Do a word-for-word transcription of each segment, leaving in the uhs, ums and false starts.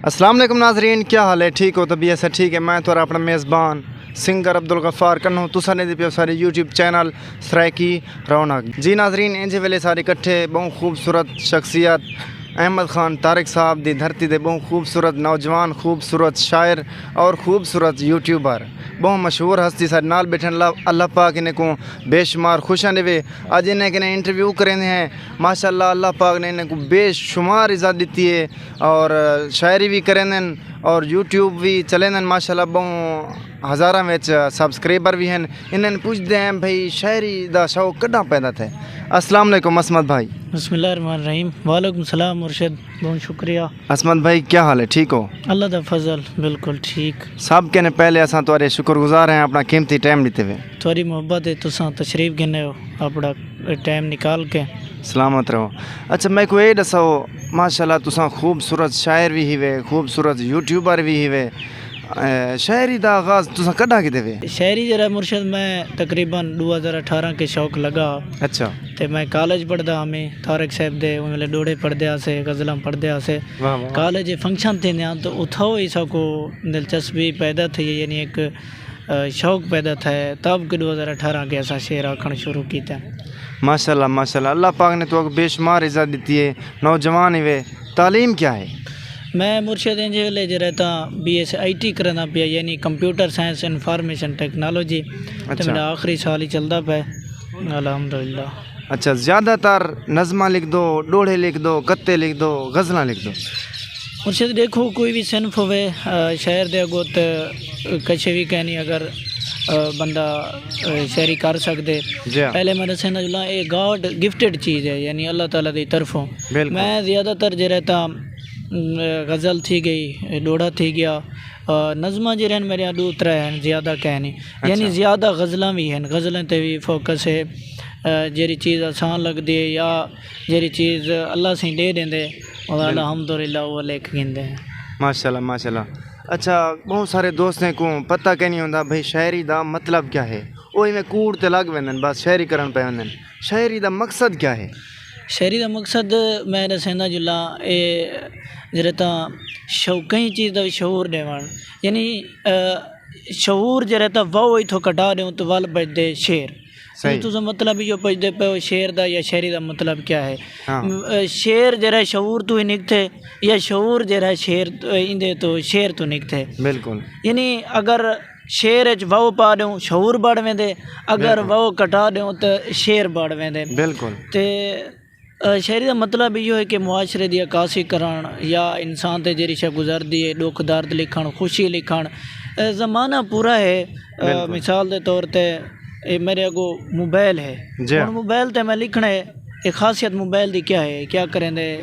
السلام علیکم ناظرین، کیا حال ہے؟ ٹھیک ہو؟ طبیعت سے ٹھیک ہے؟ میں تھوڑا اپنا میزبان سنگر عبدالغفار کنوں، تساں نے دی پیو سارے یوٹیوب چینل سرائیکی رونق۔ جی ناظرین، انجھے ویلے سارے کٹھے ٻہوں خوبصورت شخصیت احمد خان طارق صاحب دی دھرتی دے ٻہوں خوبصورت نوجوان، خوبصورت شاعر اور خوبصورت یوٹیوبر، ٻہوں مشہور ہستی سارے نال ٻیٹھن۔ اللہ، اللہ پاک انہیں کو بے شمار خوشاں ݙیوے۔ اڄ انہیں کنے انٹرویو کریندے ہیں۔ ماشاءاللہ، اللہ پاک نے انہیں کو بے شمار عزت ݙتی ہے اور شاعری وی کریندن اور یوٹیوب وی چلیندن۔ ماشاءاللہ، ٻہوں ہزاراں وچ سبسکرائبر وی ہن۔ انہیں پوچھدے ہیں بھئی شاعری دا شوق کݙاں پیدا تھئے؟ السلام علیکم عصمت بھائی۔ بسم اللہ الرحمن الرحیم۔ وعلیکم السلام مرشد، بہت شکریہ۔ عصمت بھائی، کیا حال ہے؟ ٹھیک ہو؟ اللہ دا فضل، بالکل ٹھیک۔ سب کنے پہلے اساں تہاݙے شکر گزار ہیں اپݨا قیمتی ٹائم ݙتے ہوئے۔ تہاݙی محبت ہے، تساں تشریف گھنے ہو اپݨا ٹائم نکال کے۔ سلامت رہو۔ اچھا، میکوں اے ݙساؤ، ماشاءاللہ تساں خوبصورت شاعر وی ہیوے، خوبصورت یوٹیوبر وی ہیوے، اے، شاعری دا آغاز تساں کݙاں کیتے ہوئے؟ شاعری جیڑھا مرشد، میں تقریباً ݙو ہزار اٹھارہ کے شوق لڳا۔ اچھا۔ تے میں کالج پڑھدا ہاں، میں طارق صاحب دے اوں ویلے ݙوہڑے پڑھدے ہاسے، غزلاں پڑھدے ہاسے۔ واہ واہ۔ کالج فنکشن تھیندے ہن تے اتھاؤ ہی ساکوں دلچسپی پیدا تھئی، یعنی ہک، آ، شوق پیدا تھئے، تب کہ ݙو ہزار اٹھارہ کے اساں شعر آکھݨ شروع کیتے۔ ماشاءاللہ، ماشاءاللہ، اللہ پاک نے تہاکوں بے شمار عزت ݙتی ہے، نوجوان ہیوے۔ تعلیم کیا ہے؟ میں مرشد انجھے ویلے جیڑھا تاں بی ایس آئی ٹی کریندا پیا، یعنی کمپیوٹر سائنس انفارمیشن ٹیکنالوجی، تے اچھا۔ میݙا آخری سال ہی چلدا پئے، الحمدللہ۔ اچھا، زیادہ تر نظماں لکھدو، ݙوہڑے لکھدو، قطعے لکھدو، غزلاں لکھدو؟ مرشد ݙیکھو، کوئی وی صنف ہووے، آ، شاعر دے اڳوں تے کجھ وی کائنی اگر، آ، بندہ، آ، شاعری کر سڳدے۔ جی ہاں۔ پہلے میں ݙسیندا چلاں، اے گاڈ گفٹڈ چیز ہے، یعنی اللہ تعالیٰ دی طرفوں۔ بالکل۔ میں زیادہ تر جیڑھا تاں، م، غزل تھی ڳئی، ݙوہڑا تھی ڳیا، آ، نظماں جیڑھے ہن میݙیاں ݙو ترے ہن، زیادہ کائنی۔ یعنی اچھا۔ زیادہ غزلاں وی ہن، غزلیں تے وی فوکس ہے۔ آ، جیڑھی چیز آسان لڳدی ہے یا جیڑھی چیز اللہ سئیں ݙے ݙیندے، او بالکل۔ الحمدللہ او لکھ گھندے ہیں۔ ماشاءاللہ، ماشاءاللہ۔ اچھا، ٻہوں سارے دوستیں کوں پتہ کائنی ہوندا بھئی شاعری دا مطلب کیا ہے۔ او ایویں کوڑ تے لڳ ویندن، بس شاعری کرݨ پئے ویندن۔ شاعری دا مقصد کیا ہے؟ شاعری دا مقصد میں ݙسیندا چلاں، اے جیڑھا تاں شو-، کہیں چیز دا شعور ݙیوݨ، یعنی، آ، شعور جیڑھا تاں واؤ اتھوں کٹا ݙیوں تے ول بچدے شعر۔ صحیح۔ تساں مطلب ایہو پچھدے پئے ہو شعر دا یا شاعری دا مطلب کیا ہے؟ ہاں۔ م-، آ، شعر جیڑھا شعور توں ہی نکتھے یا شعور جیڑھا شعر، آ، ایندے توں، شعر توں نکتھے۔ بالکل۔ یعنی اگر شعر اچ واؤ پا ݙیوں، شعور بڑھ ویندے، اگر بالکل۔ واؤ کٹا ݙیوں تے شعر بڑھ ویندے۔ بالکل۔ تے، آ، شاعری دا مطلب ایہو ہے کہ معاشرے دی عکاسی کرݨ یا انسان تے جیڑھی شے گزردی ہے، ݙکھ درد لکھݨ، خوشی لکھݨ۔ آ، زمانہ پورا ہے، آ، بالکل۔ مثال دے طور تے اے میݙے اڳوں موبائل ہے۔ جی۔ ہݨ موبائل تے میں لکھݨا ہے، اے خاصیت موبائل دی کیا ہے، کیا کریندے؟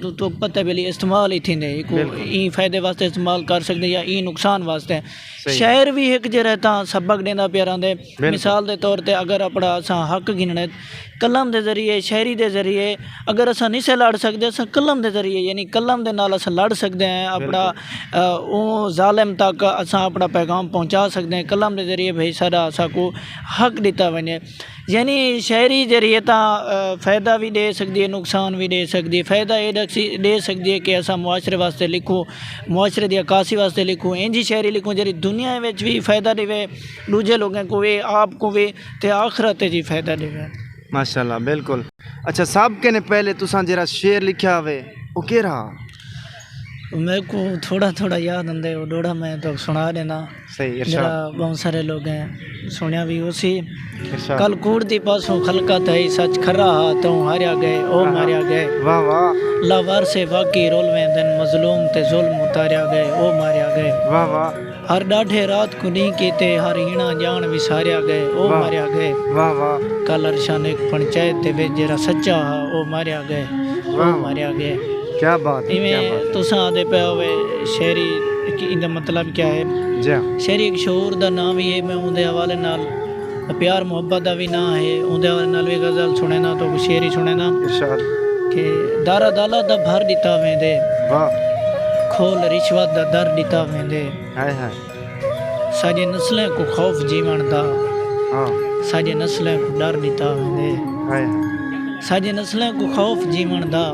تو، تو پتہ ہے بھلی استعمال ہی تھیندے، ایکوں بالکل۔ ایں فائدے واسطے استعمال کر سڳدے یا ایں نقصان واسطے۔ صحیح۔ شاعر وی ہک جیڑھا تاں سبق ݙیندا پیا رہندے۔ بالکل۔ مثال دے طور تے اگر اپݨا اساں حق گھنݨے، قلم دے ذریعے، شاعری دے ذریعے اگر اساں نہیں سے لڑ سڳدے، اساں قلم دے ذریعے، یعنی قلم دے نال اساں لڑ سڳدے ہیں، اپݨا، بالکل۔ آ، اوں ظالم تک اساں اپݨا پیغام پہنچا سڳدے ہیں قلم دے ذریعے، بھئی ساݙا، ساکوں حق ݙتا ونڄے۔ یعنی شاعری جیڑھی ہے تاں، آ، فائدہ وی ݙے سڳدی ہے، نقصان وی ݙے سڳدی ہے۔ فائدہ اے ݙکسی-، ݙے سڳدی ہے کہ اساں معاشرے واسطے لکھوں، معاشرے دی عکاسی واسطے لکھوں، اینجھی شاعری لکھوں جیڑھی دنیا وچ وی فائدہ ݙیوے، ݙوجھے لوکاں کوں وی، آپ کوں وی، تے آخرت اچ وی فائدہ ݙیوے۔ ماشاءاللہ، بالکل۔ اچھا، سب کنے پہلے تساں جیڑھا شعر لکھیا ہوئے، او کیڑھا؟ میکوں تھوڑا تھوڑا یاد آندے، او ݙوہڑا میں تہاکوں سݨا ݙینا۔ صحیح، ارشاد۔ جیڑھا ٻہوں سارے لوکیں سݨیا وی ہوسی۔ ارشاد۔ کل کوڑ دی پاسوں خلقت ہئی، سچ کھرا ہا، تہوں ہاریا ڳئے، او ہاں ہاں۔ ماریا ڳئے۔ واہ واہ۔ لاوارث واقعی رل ویندن، مظلوم تے ظلم اتاریا ڳئے، او ماریا ڳئے۔ واہ واہ۔ ہر ݙاڈھے رات کوں ݙینہہ کیتے، ہر ہیݨا ڄاݨ وساریا ڳئے، او واہ۔ ماریا ڳئے۔ واہ واہ۔ کل ارشان ہک پنچایت دے وچ جیڑھا سچا ہا، او ماریا ڳئے، او واہ۔ ماریا ڳئے۔ کیا بات ہے، کیا ایویں بات ہے۔ تساں آہدے پئے ہوئے شاعری، کہ ایندا مطلب کیا ہے؟ جی ہاں۔ شاعری ہک شعور دا ناں وی ہے، میں اوندے حوالے نال پیار محبت دا وی ناں ہے، اوندے حوالے نال وی غزل سݨینداں، تہاکوں شعر ہی سݨینداں۔ ارشاد۔ کہ در عدالت دا بھر ݙتا ویندے۔ واہ۔ کھول رشوت دا در ݙتا ویندے۔ ہائے ہائے۔ ساݙے نسلیں کوں خوف جیوݨ دا۔ ہاں۔ ساݙے نسلیں کوں ݙر ݙتا ویندے۔ ہائے ہائے۔ ساݙے نسلیں کوں خوف جیوݨ دا۔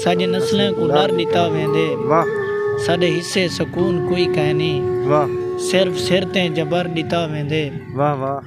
ساݙے نسلیں کوں ݙر ݙتا ویندے۔ واہ۔ ساڈے حصے سکون کوئی کائنی۔ واہ۔ صرف سر تیں جبر ڈتا ویندے۔ واہ واہ۔